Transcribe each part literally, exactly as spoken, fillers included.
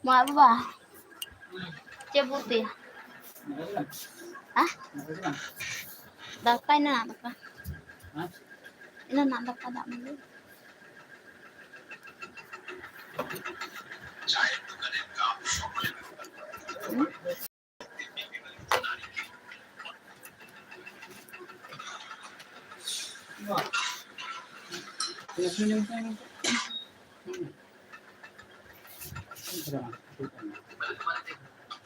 ᱢᱟ ᱵᱟᱵᱟ, ᱪᱮᱫ ᱵᱚ ᱩᱛᱩᱭᱟ? ᱦᱮᱸ? ᱫᱟᱠᱟ ᱮᱱᱟᱱᱟᱜ ᱫᱟᱠᱟ᱾ ᱮᱱᱟᱱᱟᱜ ᱫᱟᱠᱟ ᱫᱟᱜ ᱢᱟᱹᱰᱤ᱾ ᱦᱩᱸ?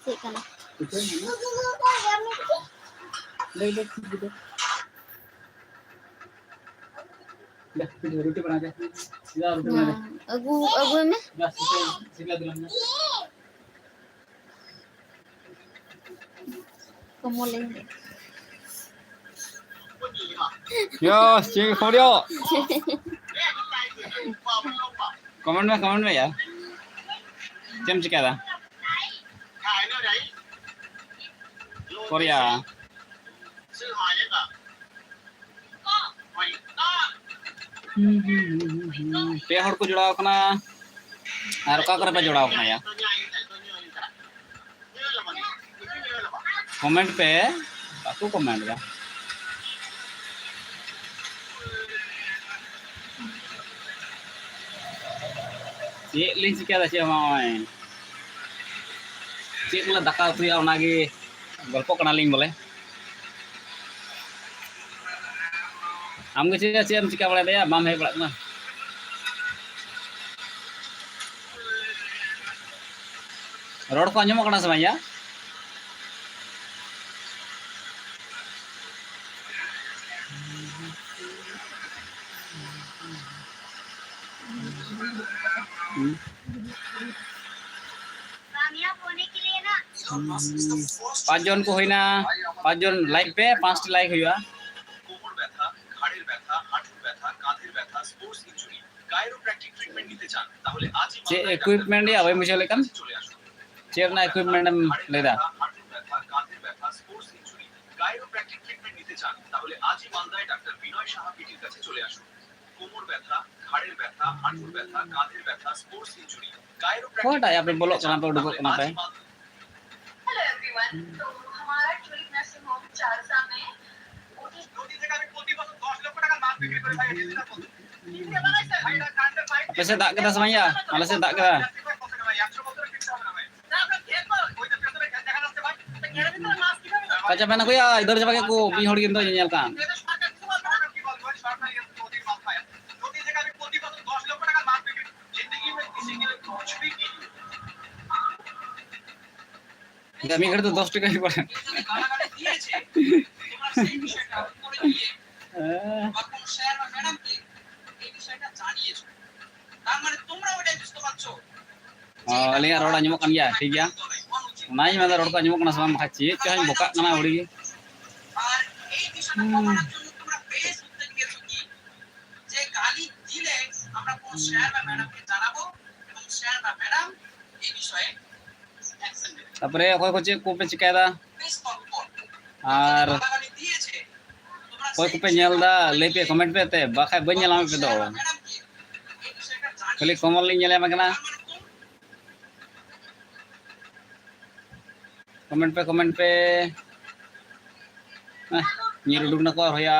ᱪᱮᱫ ᱠᱟᱱᱟ? ᱨᱩᱴᱤ ᱵᱮᱱᱟᱣ ᱫᱮ᱾ ᱡᱟ, ᱨᱩᱴᱤ ᱵᱮᱱᱟᱣ ᱫᱮ᱾ ᱦᱮᱸ, ᱟᱹᱜᱩ, ᱟᱹᱜᱩᱭ ᱢᱮ᱾ ᱡᱟ, ᱥᱤᱵᱤᱞ, ᱥᱤᱵᱤᱞ ᱫᱤᱞᱟᱝ ᱢᱮ᱾ ᱠᱚᱢᱚᱞ ᱤᱧ ᱦᱮᱡ᱾ ᱭᱚ, ᱪᱮᱫ ᱠᱷᱚᱵᱚᱨ ᱭᱚ? ᱠᱚᱢᱮᱱᱴ ᱢᱮ, ᱠᱚᱢᱮᱱᱴ ᱢᱮ ᱭᱟ᱾ ᱪᱮᱫ ᱮᱢ ᱪᱤᱠᱟᱹᱭᱮᱫᱟ? ᱠᱚᱨᱤᱭᱟ᱾ ᱯᱮ ᱦᱚᱲ ᱠᱚ ᱡᱚᱲᱟᱣ ᱠᱟᱱᱟ᱾ ᱟᱨ ᱚᱠᱟ ᱠᱚᱨᱮ ᱯᱮ ᱡᱚᱲᱟᱣ ᱠᱟᱱᱟ ᱭᱟ? ᱠᱚᱢᱮᱱᱴ ᱯᱮ, ᱵᱟᱠᱚ ᱠᱚᱢᱮᱱᱴ ᱮᱫᱟ᱾ ᱪᱮᱫ ᱞᱤᱧ ᱪᱤᱠᱟᱹᱭᱫᱟ? ᱪᱮᱫ ᱦᱚᱸ ᱵᱟᱝ, ᱱᱚᱜᱼᱚᱭ ᱪᱮᱫ ᱵᱚᱞᱮ ᱫᱟᱠᱟ ᱩᱛᱩᱭᱟ, ᱚᱱᱟᱜᱮ ᱜᱚᱞᱯᱚᱜ ᱠᱟᱱᱟᱞᱤᱧ ᱵᱚᱞᱮ᱾ ᱟᱢᱜᱮ ᱪᱮᱫ, ᱪᱮᱫ ᱮᱢ ᱪᱤᱠᱟ ᱵᱟᱲᱟᱭᱮᱫᱟ ᱭᱟ? ᱵᱟᱢ ᱦᱮᱡ ᱵᱟᱲᱟᱜ ᱠᱟᱱᱟ? ᱨᱚᱲ ᱠᱚ ᱟᱸᱡᱚᱢᱚᱜ ᱠᱟᱱᱟ ᱥᱮ ᱵᱟᱝ ᱭᱟ? ᱯᱟᱸᱪ ᱡᱚᱱ ᱠᱚ ᱦᱩᱭᱱᱟ, ᱯᱟᱸᱪ ᱡᱚᱱ ᱞᱟᱭᱤᱠ ᱯᱮ, ᱯᱟᱸᱪᱴᱤ ᱞᱟᱭᱤᱠ ᱦᱩᱭᱩᱜᱼᱟ᱾ ᱪᱮᱫ ᱤᱠᱩᱭᱤᱯᱢᱮᱱᱴ ᱭᱟ? ᱵᱟᱹᱧ ᱵᱩᱡᱷᱟᱹᱣ ᱞᱮᱫ ᱠᱟᱱ᱾ ᱪᱮᱫ ᱨᱮᱱᱟᱜ ᱤᱠᱩᱭᱤᱯᱢᱮᱱᱴ ᱮᱢ ᱞᱟᱹᱭᱫᱟ? কোমর ব্যথা, ঘাড়ের ব্যথা, হাঁটুর ব্যথা, কাঁধের ব্যথা, স্পোর্টস ইনজুরি, কাইরোপ্র্যাক্টিক। অকᱚᱭᱴᱟᱜ ᱭᱟ ᱯᱮ ᱵᱚᱞᱚᱜ ᱠᱟᱱᱟ ᱯᱮ, ᱩᱰᱩᱠᱚᱜ ᱠᱟᱱᱟ ᱯᱮ? Hello everyone. तो हमारा ट्यूलिप नर्सिंग होम चारसा में। ᱟᱯᱮ ᱥᱮᱫ ᱫᱟᱜ ᱠᱮᱫᱟ ᱥᱮ ᱵᱟᱝ ᱭᱟ? ᱟᱞᱮ ᱥᱮᱫ ᱫᱟᱜ ᱠᱮᱫᱟ᱾ ᱟᱪᱪᱷᱟ, ᱢᱮᱱ ᱟᱠᱚᱭᱟ, ᱤᱫᱷᱟᱨ ᱪᱟᱵᱟ ᱠᱮᱫ ᱠᱚ, ᱢᱤᱫ ᱦᱚᱲ ᱜᱮ ᱱᱤᱛᱚᱜ ᱧᱮᱧᱮᱞ ᱠᱟᱱ᱾ ᱡᱟ ᱢᱤᱫ ᱜᱷᱟᱹᱲᱤ ᱫᱚ ᱫᱚᱥ ᱴᱟᱠᱟ ᱦᱩᱭᱩᱜ ᱠᱟᱱᱟ᱾ ᱦᱮᱸ᱾ ᱚ, ᱟᱹᱞᱤᱧᱟᱜ ᱨᱚᱲ ᱟᱸᱡᱚᱢᱚᱜ ᱠᱟᱱ ᱜᱮᱭᱟ? ᱴᱷᱤᱠ ᱜᱮᱭᱟ᱾ ᱚᱱᱟᱧ ᱢᱮᱱᱫᱟ, ᱨᱚᱲ ᱠᱚ ᱟᱸᱡᱚᱢᱚᱜ ᱠᱟᱱᱟ ᱥᱮ ᱵᱟᱝ? ᱵᱟᱠᱷᱟᱡ ᱪᱮᱫ ᱪᱚ ᱦᱟᱸᱜ ᱤᱧ ᱵᱚᱠᱟᱜ ᱠᱟᱱᱟ ᱟᱹᱣᱲᱤ ᱜᱮ᱾ ᱦᱩᱸ᱾ ᱛᱟᱯᱚᱨᱮ ᱚᱠᱚᱭ ᱠᱚ ᱪᱮᱫ ᱠᱚᱯᱮ ᱪᱤᱠᱟᱭᱮᱫᱟ? ᱟᱨ ᱚᱠᱚᱭ ᱠᱚᱯᱮ ᱧᱮᱞ ᱮᱫᱟ, ᱞᱟᱹᱭ ᱯᱮ, ᱠᱚᱢᱮᱱᱴ ᱯᱮ ᱛᱮ, ᱵᱟᱠᱷᱟᱡ ᱵᱟᱹᱧ ᱧᱮᱞ ᱧᱟᱢᱮᱫ ᱯᱮ ᱫᱚ᱾ ᱠᱷᱟᱹᱞᱤ ᱠᱚᱢᱚᱞ ᱞᱤᱧ ᱧᱮᱞ ᱧᱟᱢᱮ ᱠᱟᱱᱟ᱾ ᱠᱚᱢᱮᱱᱴ ᱯᱮ, ᱠᱚᱢᱮᱱᱴ ᱯᱮ᱾ ᱦᱮᱸ, ᱧᱤᱨ ᱩᱰᱩᱠ ᱱᱟᱠᱚ ᱟᱨ ᱦᱚᱭᱟ᱾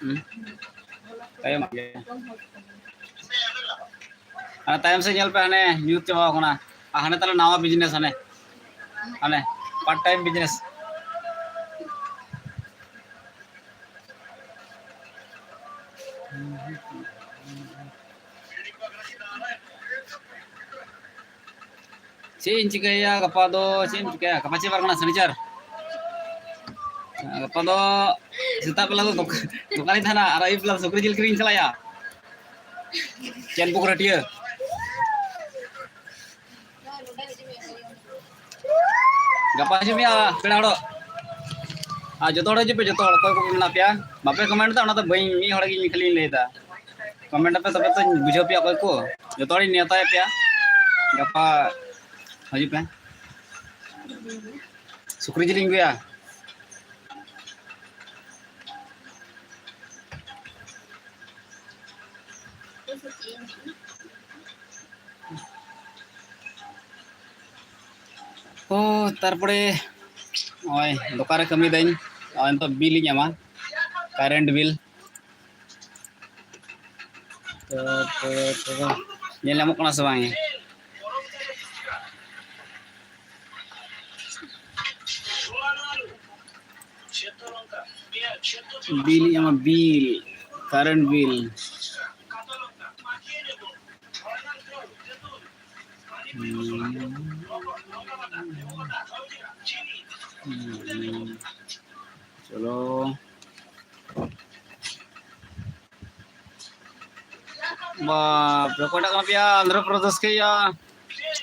ᱦᱩᱸ᱾ ᱛᱟᱭᱚᱢ ᱜᱮ᱾ ᱟᱨ ᱛᱟᱭᱚᱢ ᱥᱮᱫ ᱧᱮᱞ ᱯᱮ, ᱦᱟᱱᱮ ᱧᱩᱛ ᱪᱟᱵᱟᱣ ᱠᱟᱱᱟ᱾ ᱟᱨ ᱦᱟᱱᱮ ᱛᱟᱦᱞᱮ ᱱᱟᱣᱟ ᱵᱤᱡᱽᱱᱮᱥ, ᱦᱟᱱᱮ, ᱦᱟᱱᱮ ᱯᱟᱨᱴ ᱴᱟᱭᱤᱢ ᱵᱤᱡᱽᱱᱮᱥ᱾ ᱪᱮᱫ ᱤᱧ ᱪᱤᱠᱟᱹᱭᱟ ᱜᱟᱯᱟ ᱫᱚ? ᱪᱮᱫ ᱮᱢ ᱪᱤᱠᱟᱹᱭᱟ? ᱜᱟᱯᱟ ᱪᱮᱫ ᱵᱟᱨ ᱠᱟᱱᱟ? ᱥᱚᱱᱤᱪᱟᱨ᱾ ᱜᱟᱯᱟ ᱫᱚ ᱥᱮᱛᱟᱜ ᱵᱮᱞᱟ ᱫᱚ ᱫᱚᱠ-, ᱫᱚᱠᱟᱱᱤᱧ ᱛᱟᱦᱮᱱᱟ, ᱟᱨ ᱟᱹᱭᱩᱵ ᱵᱮᱞᱟ ᱥᱩᱠᱨᱤ ᱡᱤᱞ ᱠᱤᱨᱤᱧ ᱪᱟᱞᱟᱜᱼᱟ ᱪᱮᱱᱯᱩᱠᱩᱨ ᱦᱟᱹᱴᱤᱭᱟᱹ᱾ ᱜᱟᱯᱟ ᱦᱤᱡᱩᱜ ᱢᱮᱭᱟ ᱯᱮᱲᱟ ᱦᱚᱲᱚᱜ᱾ ᱟᱨ ᱡᱚᱛᱚ ᱦᱚᱲ ᱦᱤᱡᱩᱜ ᱯᱮ, ᱡᱚᱛᱚ ᱦᱚᱲ, ᱚᱠᱚᱭ ᱠᱚ ᱢᱮᱱᱟᱜ ᱯᱮᱭᱟ᱾ ᱵᱟᱯᱮ ᱠᱚᱢᱮᱱᱴ ᱮᱫᱟ, ᱚᱱᱟ ᱫᱚ ᱵᱟᱹᱧ, ᱢᱤᱫ ᱦᱚᱲ ᱜᱮ ᱤᱧ ᱠᱷᱟᱹᱞᱤᱧ ᱞᱟᱹᱭ ᱮᱫᱟ᱾ ᱠᱚᱢᱮᱱᱴ ᱟᱯᱮ, ᱛᱚᱵᱮ ᱛᱚᱧ ᱵᱩᱡᱷᱟᱹᱣ ᱯᱮᱭᱟ ᱚᱠᱚᱭ ᱠᱚ᱾ ᱡᱚᱛᱚ ᱦᱚᱲᱤᱧ ᱱᱮᱣᱛᱟᱭᱮᱫ ᱯᱮᱭᱟ, ᱜᱟᱯᱟ ᱦᱤᱡᱩᱜ ᱯᱮ᱾ ᱥᱩᱠᱨᱤ ᱡᱤᱞᱤᱧ ᱟᱹᱜᱩᱭᱟ᱾ ᱚ, ᱛᱟᱨᱯᱚᱨᱮ ᱱᱚᱜᱼᱚᱭ ᱫᱚᱠᱟᱱ ᱨᱮ ᱠᱟᱹᱢᱤᱭᱮᱫᱟᱹᱧ᱾ ᱱᱚᱜᱼᱚᱭ ᱱᱤᱛᱚᱜ ᱵᱤᱞ ᱤᱧ ᱮᱢᱟ, ᱠᱟᱨᱮᱱᱴ ᱵᱤᱞ᱾ ᱛᱚ, ᱛᱚ, ᱛᱚ, ᱧᱮᱞ ᱧᱟᱢᱚᱜ ᱠᱟᱱᱟ ᱥᱮ ᱵᱟᱝ? ᱵᱤᱞ ᱤᱧ ᱮᱢᱟ, ᱵᱤᱞ, ᱠᱟᱨᱮᱱᱴ ᱵᱤᱞ᱾ ᱪᱚᱞᱚ᱾ ᱵᱟᱯ ᱨᱮ, ᱚᱠᱚᱭᱴᱟᱜ ᱠᱟᱱᱟ ᱯᱮᱭᱟ? ᱟᱱᱫᱷᱨᱚ ᱯᱨᱚᱫᱮᱥ ᱠᱷᱚᱡ ᱭᱟ᱾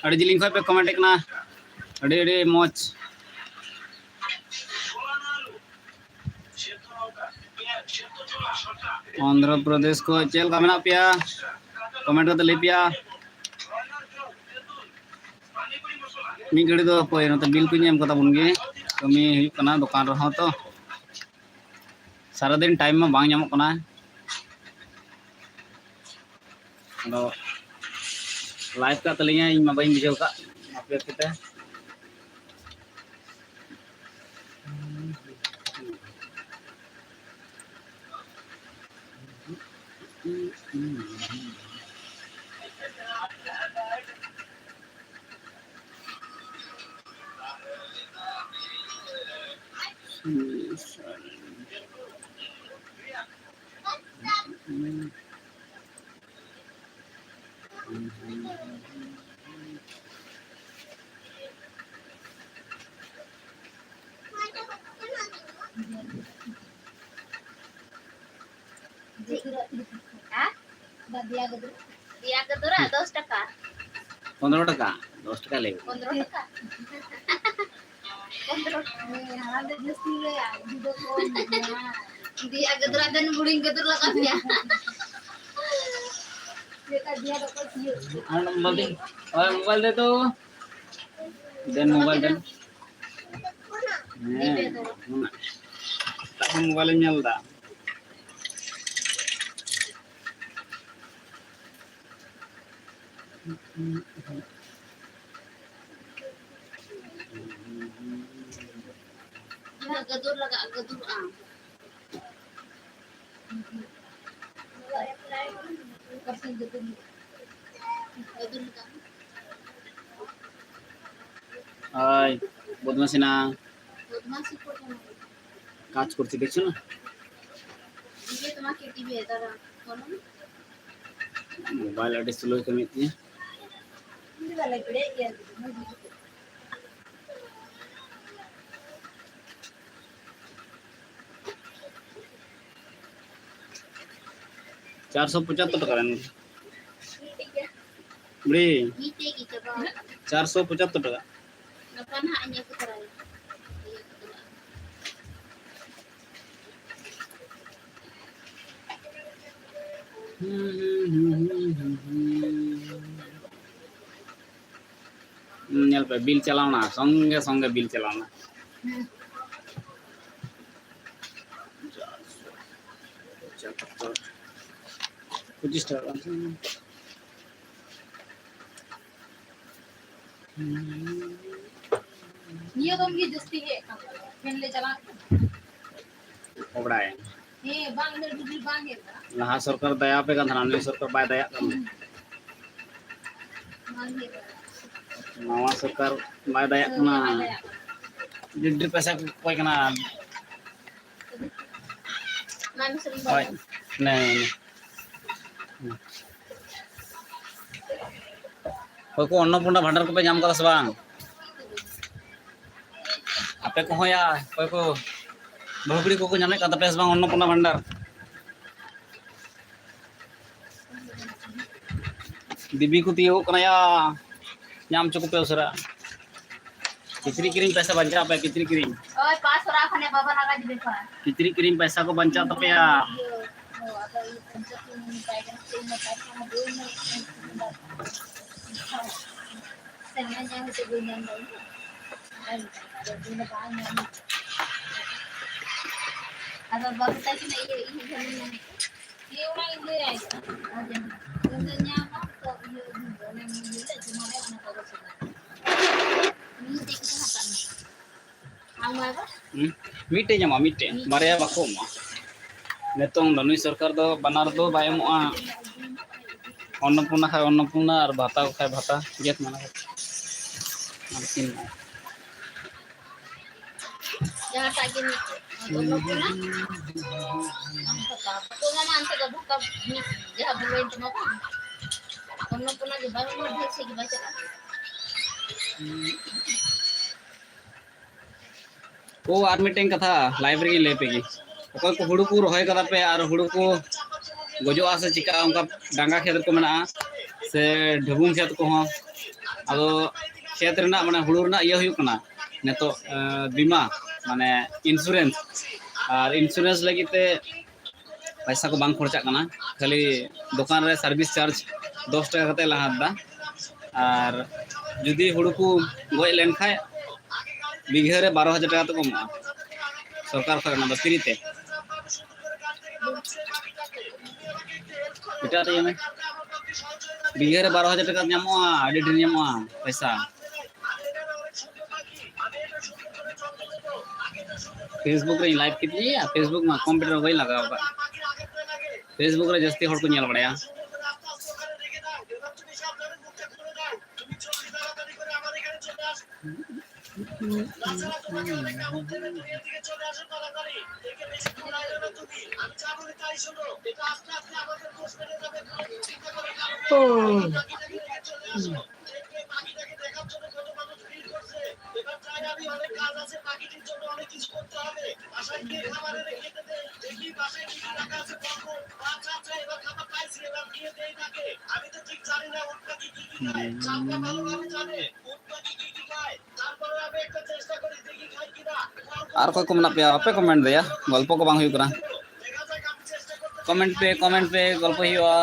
ᱟᱹᱰᱤ ᱡᱤᱞᱤᱧ ᱠᱷᱚᱡ ᱯᱮ ᱠᱚᱢᱮᱱᱴ ᱮᱫ ᱠᱟᱱᱟ᱾ ᱟᱹᱰᱤ, ᱟᱹᱰᱤ ᱢᱚᱡᱽ᱾ ᱚᱱᱫᱷᱨᱚ ᱯᱨᱚᱫᱮᱥ ᱠᱷᱚᱡ ᱪᱮᱫ ᱞᱮᱠᱟ ᱢᱮᱱᱟᱜ ᱯᱮᱭᱟ? ᱠᱚᱢᱮᱱᱴ ᱠᱟᱛᱮ ᱞᱟᱹᱭ ᱯᱮᱭᱟ᱾ ᱢᱤᱫ ᱜᱷᱟᱹᱲᱤ ᱫᱚ ᱦᱟᱯᱳᱭ, ᱱᱚᱛᱮ ᱵᱤᱞ ᱠᱚᱧ ᱮᱢ ᱠᱟᱛᱟ ᱵᱚᱱ ᱜᱮ᱾ ᱠᱟᱹᱢᱤ ᱦᱩᱭᱩᱜ ᱠᱟᱱᱟ ᱫᱚᱠᱟᱱ ᱨᱮᱦᱚᱸ ᱛᱚ᱾ ᱥᱟᱨᱟᱫᱤᱱ ᱴᱟᱭᱤᱢ ᱢᱟ ᱵᱟᱝ ᱧᱟᱢᱚᱜ ᱠᱟᱱᱟ᱾ ᱟᱫᱚ ᱞᱟᱭᱤᱵᱷ ᱠᱟᱜ ᱛᱟᱹᱞᱤᱧᱟ, ᱤᱧ ᱢᱟ ᱵᱟᱹᱧ ᱵᱩᱡᱷᱟᱹᱣ ᱠᱟᱜ ᱟᱯᱮ ᱠᱚᱛᱮ᱾ ᱦᱮᱸ? ᱫᱮᱭᱟ ᱜᱟᱹᱫᱩᱨᱟᱜ ᱫᱚᱥ ᱴᱟᱠᱟ᱾ ᱯᱚᱱᱫᱽᱨᱚ ᱴᱟᱠᱟ, ᱫᱚᱥ ᱴᱟᱠᱟ ᱞᱟᱹᱭ ᱢᱮ᱾ ᱯᱚᱱᱫᱽᱨᱚ ᱴᱟᱠᱟ᱾ ᱯᱚᱱᱫᱽᱨᱚ ᱴᱟᱠᱟ᱾ ᱦᱮᱸ, ᱦᱟᱲᱟᱢ ᱫᱚ ᱡᱟᱹᱥᱛᱤ ᱜᱮᱭᱟ, ᱡᱩᱫᱟᱹ ᱠᱚ ᱢᱮᱱᱟᱜᱼᱟ᱾ ᱫᱮᱭᱟ ᱜᱟᱹᱫᱩᱨᱟᱜ ᱫᱮᱱ ᱵᱩᱲᱤ ᱜᱟᱹᱫᱩᱨ ᱞᱟᱜᱟᱣ ᱯᱮᱭᱟ᱾ ᱪᱮᱫ ᱞᱮᱠᱟ ᱫᱮᱭᱟ ᱫᱚᱠᱚ ᱥᱤᱭᱳᱜ? ᱟᱨ ᱢᱳᱵᱟᱭᱤᱞ ᱫᱮ, ᱟᱨ ᱢᱳᱵᱟᱭᱤᱞ ᱫᱮ ᱛᱚ᱾ ᱫᱮᱱ ᱢᱳᱵᱟᱭᱤᱞ ᱫᱮᱱ᱾ ᱦᱮᱸ, ᱚᱱᱟ᱾ ᱛᱚᱠᱷᱚᱱ ᱢᱳᱵᱟᱭᱤᱞ ᱤᱧ ᱧᱮᱞ ᱮᱫᱟ᱾ ᱜᱟᱹᱫᱩᱨ ᱞᱟᱜᱟᱜᱼᱟ, ᱜᱟᱹᱫᱩᱨᱚᱜᱼᱟ᱾ ᱜᱟᱹᱫᱩᱨ ᱞᱟᱜᱟᱜᱼᱟ᱾ ᱳᱭ, ᱵᱚᱫᱢᱟᱥᱤ ᱱᱟ। ᱵᱚᱫᱢᱟᱥᱤ ᱠᱚ ᱠᱟᱱᱟ। কাজ করছে, দেখছো না? দিবে তোমাকে, দিবে, দাঁড়াও, বলো। মোবাইল ᱟᱹᱰᱤ ᱥᱞᱳᱭ ᱠᱟᱹᱢᱤᱭᱮᱫ ᱛᱤᱧᱟᱹ᱾ ᱪᱟᱨᱥᱚ ᱯᱚᱸᱪᱟᱛᱛᱳᱨ ᱴᱟᱠᱟ ᱨᱮᱱ᱾ ᱵᱩᱲᱤ᱾ ᱢᱤᱫᱴᱮᱡ ᱜᱮ ᱪᱟᱵᱟ ᱟᱠᱟᱱᱟ᱾ ᱪᱟᱨᱥᱚ ᱯᱚᱸᱪᱟᱛᱛᱳᱨ ᱴᱟᱠᱟ᱾ ᱜᱟᱯᱟ ᱱᱟᱦᱟᱜ ᱤᱧ ᱟᱹᱜᱩ ᱛᱚᱨᱟᱭᱟ᱾ ᱧᱮᱞ ᱯᱮ, ᱵᱤᱞ ᱪᱟᱞᱟᱣᱱᱟ, ᱥᱚᱝᱜᱮ ᱥᱚᱝᱜᱮ ᱵᱤᱞ ᱪᱟᱞᱟᱣᱱᱟ᱾ ᱯᱚᱸᱪᱤᱥ ᱴᱟᱠᱟ᱾ ᱱᱤᱭᱟᱹ ᱫᱚᱢ ᱜᱮ ᱡᱟᱹᱥᱛᱤ ᱦᱮᱡ ᱠᱟᱱ ᱛᱟᱞᱮᱭᱟ, ᱯᱷᱮᱱ ᱞᱮ ᱪᱟᱞᱟᱣ ᱠᱮᱫᱟ᱾ ᱚᱵᱲᱟᱭ᱾ ᱦᱮᱸ, ᱵᱟᱝ, ᱤᱱᱟᱹᱜ ᱰᱷᱮᱨ ᱵᱟᱝ ᱦᱮᱡ ᱞᱮᱱᱟ᱾ ᱞᱟᱦᱟ ᱥᱚᱨᱠᱟᱨ ᱫᱟᱭᱟ ᱟᱯᱮ ᱠᱟᱱ ᱛᱟᱦᱮᱱᱟ, ᱱᱩᱭ ᱥᱚᱨᱠᱟᱨ ᱵᱟᱭ ᱫᱟᱭᱟᱜ ᱠᱟᱱᱟ᱾ ᱦᱩᱸ᱾ ᱵᱟᱝ ᱦᱮᱡ ᱞᱮᱱᱟ᱾ ᱱᱟᱣᱟ ᱥᱚᱨᱠᱟᱨ ᱵᱟᱭ ᱫᱟᱭᱟᱜ ᱠᱟᱱᱟ᱾ ᱦᱮᱸ, ᱵᱟᱭ ᱫᱟᱭᱟᱜ ᱠᱟᱱᱟ᱾ ᱰᱷᱮᱨ ᱰᱷᱮᱨ ᱯᱚᱭᱥᱟ ᱠᱚ ᱠᱚᱭ ᱠᱟᱱᱟ᱾ ᱢᱟ, ᱢᱤᱥᱨᱤᱧ ᱦᱳᱭ᱾ ᱵᱟᱡᱟᱣ᱾ ᱱᱮ, ᱱᱮ᱾ ᱚᱠᱚᱭ ᱠᱚ ᱚᱱᱱᱚᱯᱩᱨᱱᱟ ᱵᱷᱟᱱᱰᱟᱨ ᱠᱚᱯᱮ ᱧᱟᱢ ᱠᱟᱫᱟ ᱥᱮ ᱵᱟᱝ? ᱟᱯᱮ ᱠᱚᱦᱚᱸ ᱭᱟ, ᱚᱠᱚᱭ ᱠᱚ ᱵᱟᱹᱦᱩ ᱠᱩᱲᱤ ᱠᱚᱠᱚ ᱧᱟᱢᱮᱫ ᱠᱟᱱ ᱛᱟᱯᱮᱭᱟ ᱥᱮ ᱵᱟᱝ ᱚᱱᱱᱚᱯᱩᱨᱱᱟ ᱵᱷᱟᱱᱰᱟᱨ? ᱫᱮᱵᱤ ᱠᱚ ᱛᱤᱭᱳᱜᱚᱜ ᱠᱟᱱᱟ ᱭᱟ, ᱧᱟᱢ ᱦᱚᱪᱚ ᱠᱚᱯᱮ ᱩᱥᱟᱹᱨᱟ᱾ ᱠᱤᱪᱨᱤᱡ ᱠᱤᱨᱤᱧ ᱯᱚᱭᱥᱟ ᱵᱟᱧᱪᱟᱜ ᱯᱮ, ᱠᱤᱪᱨᱤᱡ ᱠᱤᱨᱤᱧ᱾ ᱳᱭ, ᱯᱟᱸᱪᱥᱚ ᱴᱟᱠᱟ ᱠᱷᱟᱱᱮ ᱵᱟᱵᱟ ᱞᱟᱜᱟ ᱡᱩᱫᱤ ᱯᱟᱲᱟ᱾ ᱠᱤᱪᱨᱤᱡ ᱠᱤᱨᱤᱧ ᱯᱚᱭᱥᱟ ᱠᱚ ᱵᱟᱧᱪᱟᱜ ᱛᱟᱯᱮᱭᱟ᱾ ᱤᱭᱟᱹ, ᱳ, ᱟᱫᱚ ᱤᱭᱟᱹ, ᱯᱚᱧᱪᱟᱥ ᱴᱟᱠᱟ ᱢᱮᱛᱟᱭ ᱠᱟᱱᱟ, ᱪᱮᱫ ᱤᱧ ᱢᱮᱛᱟᱭ ᱠᱟᱱᱟ, ᱵᱟᱹᱧ ᱢᱮᱱ ᱠᱟᱱᱟ᱾ ᱥᱮ ᱢᱮᱱ ᱧᱟᱢ ᱠᱟᱛᱮ ᱵᱟᱹᱧ ᱧᱟᱢ ᱫᱟ ᱤᱧ ᱫᱚ᱾ ᱟᱨ ᱟᱫᱚ ᱵᱟᱹᱧ ᱧᱟᱢ ᱠᱟᱫᱟ᱾ ᱟᱫᱚ ᱵᱟᱹᱵᱩ ᱛᱟᱹᱠᱤᱱ ᱤᱭᱟᱹ, ᱤᱧ ᱴᱷᱮᱱ ᱤᱧ ᱧᱟᱢ ᱠᱮᱫᱟ᱾ ᱤᱭᱟᱹ, ᱚᱱᱟ ᱤᱧ ᱞᱟᱹᱭᱟᱭ ᱠᱟᱱᱟ᱾ ᱟᱫᱚ ᱤᱧ ᱫᱚ ᱧᱟᱢ ᱵᱟᱝ ᱛᱚ, ᱤᱭᱟᱹ, ᱤᱧ ᱫᱚ᱾ ᱦᱩᱸ? ᱢᱤᱫᱴᱮᱡ ᱧᱟᱢᱚᱜᱼᱟ, ᱢᱤᱫᱴᱮᱡ, ᱵᱟᱨᱭᱟ ᱵᱟᱠᱚ ᱮᱢᱚᱜᱼᱟ᱾ ᱱᱤᱛᱚᱝ ᱫᱚ ᱱᱩᱭ ᱥᱚᱨᱠᱟᱨ ᱫᱚ ᱵᱟᱱᱟᱨ ᱫᱚ ᱵᱟᱭ ᱮᱢᱚᱜᱼᱟ᱾ ᱚᱱᱱᱚᱯᱩᱨᱱᱟ ᱠᱷᱟᱡ ᱚᱱᱱᱚᱯᱩᱨᱱᱟ ᱟᱨ ᱵᱷᱟᱛᱟ ᱠᱷᱟᱡ ᱵᱷᱟᱛᱟ, ᱜᱮᱫ ᱢᱟᱱᱟ ᱠᱟᱛᱮ᱾ ᱟᱨ ᱪᱮᱫ ᱮᱢᱚᱜᱼᱟ? ᱡᱟᱦᱟᱸᱴᱟᱜ ᱜᱮ ᱢᱤᱫᱴᱮᱡ᱾ ᱚᱱᱱᱚᱯᱩᱨᱱᱟ? ᱵᱷᱟᱛᱟ᱾ ᱵᱷᱟᱛᱟ ᱢᱟ ᱚᱱᱛᱮ ᱫᱚ ᱵᱷᱟᱛᱟ, ᱡᱟᱦᱟᱸ ᱵᱚᱞᱚᱭᱮᱱ ᱛᱟᱢᱟ ᱵᱟᱝ? ᱚᱱᱱᱚᱯᱩᱨᱱᱟ ᱜᱮ ᱵᱟᱝ, ᱚᱱᱟ ᱰᱷᱮᱨ ᱥᱮᱫ ᱜᱮ ᱵᱟᱭ ᱪᱟᱞᱟᱜᱼᱟ᱾ ᱳ, ᱟᱨ ᱢᱤᱫᱴᱮᱱ ᱠᱟᱛᱷᱟ live ᱨᱮᱜᱮᱧ ᱞᱟᱹᱭ ᱯᱮᱜᱮ᱾ ᱚᱠᱚᱭ ᱠᱚ ᱦᱩᱲᱩ ᱠᱚ ᱨᱚᱦᱚᱭ ᱠᱟᱫᱟ ᱯᱮ ᱟᱨ ᱦᱩᱲᱩ ᱠᱚ ᱜᱚᱡᱚᱜᱼᱟ ᱥᱮ ᱪᱤᱠᱟᱹᱜᱼᱟ, ᱚᱱᱠᱟ ᱰᱟᱸᱜᱟ ᱠᱷᱮᱛ ᱠᱚ ᱢᱮᱱᱟᱜᱼᱟ ᱥᱮ ᱰᱷᱟᱹᱵᱩᱝ ᱠᱷᱮᱛ ᱠᱚᱦᱚᱸ, ᱟᱫᱚ ᱠᱷᱮᱛ ᱨᱮᱱᱟᱜ, ᱢᱟᱱᱮ, ᱦᱩᱲᱩ ᱨᱮᱱᱟᱜ ᱤᱭᱟᱹ ᱦᱩᱭᱩᱜ ᱠᱟᱱᱟ ᱱᱤᱛᱚᱜ, ᱮ, ᱵᱤᱢᱟ, ᱢᱟᱱᱮ, insurance᱾ ᱟᱨ insurance ᱞᱟᱹᱜᱤᱫ ᱛᱮ ᱯᱚᱭᱥᱟ ᱠᱚ ᱵᱟᱝ ᱠᱷᱚᱨᱪᱟᱜ ᱠᱟᱱᱟ, ᱠᱷᱟᱹᱞᱤ ᱫᱚᱠᱟᱱ ᱨᱮ service charge ᱫᱚᱥ ᱴᱟᱠᱟ ᱠᱟᱛᱮ ᱞᱮ ᱦᱟᱛ ᱮᱫᱟ᱾ ᱟᱨ ᱡᱩᱫᱤ ᱦᱩᱲᱩ ᱠᱚ ᱜᱚᱡ ᱞᱮᱱᱠᱷᱟᱡ ᱵᱤᱜᱷᱟᱹ ᱨᱮ ᱵᱟᱨᱚ ᱦᱟᱡᱟᱨ ᱴᱟᱠᱟ ᱛᱮᱠᱚ ᱮᱢᱚᱜᱼᱟ ᱥᱚᱨᱠᱟᱨ ᱠᱷᱚᱱ, ᱚᱱᱟ ᱫᱚ free ᱛᱮ᱾ ᱮᱴᱟᱜ ᱨᱮ ᱤᱭᱟᱹ ᱢᱮ, ᱵᱤᱜᱷᱟᱹ ᱨᱮ ᱵᱟᱨᱚ ᱦᱟᱡᱟᱨ ᱴᱟᱠᱟ ᱧᱟᱢᱚᱜᱼᱟ, ᱟᱹᱰᱤ ᱰᱷᱮᱨ ᱧᱟᱢᱚᱜᱼᱟ ᱯᱚᱭᱥᱟ᱾ Facebook ᱨᱮᱧ live ᱠᱮᱫ ᱜᱮᱭᱟ, Facebook ᱢᱟ computer ᱨᱮ ᱵᱟᱹᱧ ᱞᱟᱜᱟᱣ ᱟᱠᱟᱫ᱾ Facebook ᱨᱮ ᱡᱟᱹᱥᱛᱤ ᱦᱚᱲ ᱠᱚ ᱧᱮᱞ ᱵᱟᱲᱟᱭᱟ᱾ ᱟᱨ ᱚᱠᱚᱭ ᱠᱚ ᱢᱮᱱᱟᱜ ᱯᱮᱭᱟ? ᱵᱟᱯᱮ comment ᱫᱟᱭᱟ, ᱜᱚᱞᱯᱚ ᱠᱚ ᱵᱟᱝ ᱦᱩᱭᱩᱜ ᱠᱟᱱᱟ᱾ Comment ᱯᱮ, comment ᱯᱮ, ᱜᱚᱞᱯᱚ ᱦᱩᱭᱩᱜᱼᱟ᱾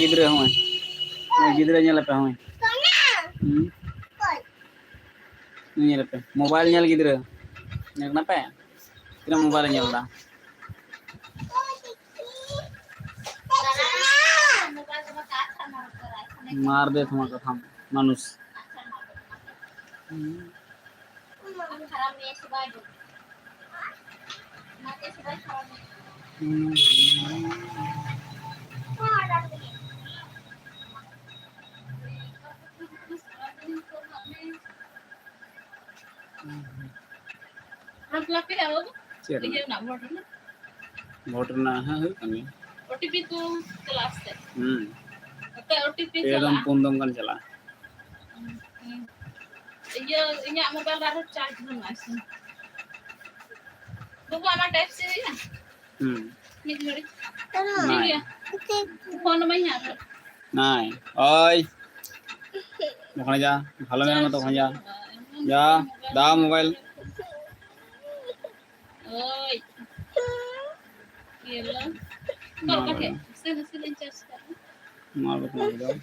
ᱜᱤᱫᱽᱨᱟᱹ ᱦᱚᱸᱜᱼᱚᱭ᱾ ᱱᱩᱭ ᱜᱤᱫᱽᱨᱟᱹ ᱧᱮᱞᱮᱯᱮ ᱦᱚᱸᱜᱼᱚᱭ᱾ ᱦᱩᱸ? ᱱᱩᱭ ᱧᱮᱞᱮᱯᱮ᱾ ᱢᱳᱵᱟᱭᱤᱞ ᱧᱮᱞ ᱜᱤᱫᱽᱨᱟᱹ᱾ ᱧᱮᱞ ᱠᱟᱱᱟ ᱯᱮ? ᱛᱤᱱᱟᱹᱜ ᱢᱳᱵᱟᱭᱤᱞ ᱧᱮᱞ ᱮᱫᱟ? ᱢᱟᱨ ᱫᱮ ᱛᱷᱟᱢᱟ ᱠᱟᱛᱷᱟᱢ, ᱢᱟᱱᱩᱥ᱾ ᱦᱩᱸ᱾ ᱪᱮᱫ ᱨᱮᱱᱟᱜ? ᱤᱭᱟᱹ ᱨᱮᱱᱟᱜ, ᱵᱷᱳᱴ ᱨᱮᱱᱟᱜ᱾ ᱵᱷᱳᱴ ᱨᱮᱱᱟᱜ ᱦᱚᱸ ᱦᱩᱭᱩᱜ ᱠᱟᱱ ᱜᱮᱭᱟ᱾ ᱳ ᱴᱤ ᱯᱤ ᱠᱚ ᱪᱟᱞᱟᱜᱼᱟ ᱥᱮ? ᱦᱩᱸ᱾ ᱱᱚᱛᱮ ᱳ ᱴᱤ ᱯᱤ ᱯᱮ ᱫᱚᱢ ᱪᱟᱞᱟᱜᱼᱟ᱾ ᱯᱩᱱ ᱫᱚᱢ ᱜᱟᱱ ᱪᱟᱞᱟᱜᱼᱟ᱾ ᱦᱩᱸ, ᱦᱩᱸ᱾ ᱤᱭᱟᱹ, ᱤᱧᱟᱹᱜ ᱢᱳᱵᱟᱭᱤᱞ ᱨᱮ ᱟᱨᱦᱚᱸ ᱪᱟᱨᱡᱽ ᱵᱟᱹᱱᱩᱜᱼᱟ ᱥᱮ᱾ ᱵᱟᱹᱵᱩ, ᱟᱢᱟᱜ ᱴᱟᱭᱤᱯ ᱥᱤ ᱦᱩᱭᱩᱜᱼᱟ? ᱦᱩᱸ᱾ ᱢᱤᱫ ᱜᱷᱟᱹᱲᱤᱡ᱾ ᱴᱷᱤᱠ ᱜᱮᱭᱟ᱾ ᱯᱷᱳᱱ ᱟᱢᱟᱧ ᱦᱟᱸᱜ ᱟᱨᱦᱚᱸ᱾ ᱱᱟᱭ᱾ ᱳᱭ᱾ ᱵᱟᱠᱷᱟᱱ ᱡᱟ, ᱵᱷᱟᱞᱚ ᱢᱮᱱ ᱢᱚᱛᱚ ᱵᱟᱠᱷᱟᱱ ᱡᱟ᱾ ᱪᱟᱨᱡᱽ ᱵᱟᱹᱱᱩᱜᱼᱟ᱾ ᱡᱟ, ᱫᱟ ᱢᱳᱵᱟᱭᱤᱞ᱾ ᱳᱭ᱾ ᱤᱭᱟᱹ ᱞᱚ᱾ ᱢᱟ ᱚᱠᱟ ᱴᱷᱮᱡ? ᱵᱟᱵᱟ᱾ ᱥᱮ ᱱᱟᱥᱮ ᱞᱤᱧ ᱪᱟᱨᱡᱽ ᱠᱟᱜ ᱜᱮ᱾ ᱢᱟ ᱵᱟᱵᱟ, ᱢᱟ ᱵᱟᱵᱟ᱾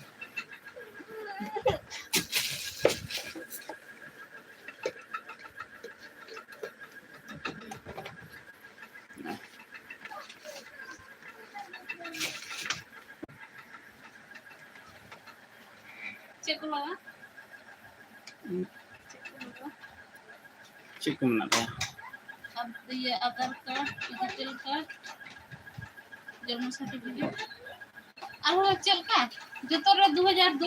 ᱪᱮᱫ ᱠᱚ ᱞᱟᱜᱟᱜᱼᱟ? ᱪᱮᱫ ᱠᱚ ᱞᱟᱜᱟᱜᱼᱟ? ᱪᱮᱫ ᱠᱚ ᱢᱮᱱᱟᱜ ᱛᱟᱭᱟ? ᱟᱫ-, ᱤᱭᱟᱹ, ᱟᱫᱷᱟᱨ ᱠᱟᱨᱰ, ᱰᱤᱡᱤᱴᱟᱞ ᱠᱟᱨᱰ, ᱡᱚᱱᱢᱚ ᱥᱟᱨᱴᱤᱯᱷᱤᱠᱮᱴ᱾ ᱟᱨᱦᱚᱸ ᱪᱮᱫ ᱞᱮᱠᱟ? ᱡᱚᱛᱚ ᱨᱮ ᱫᱩ ᱦᱟᱡᱟᱨ ᱫᱩ᱾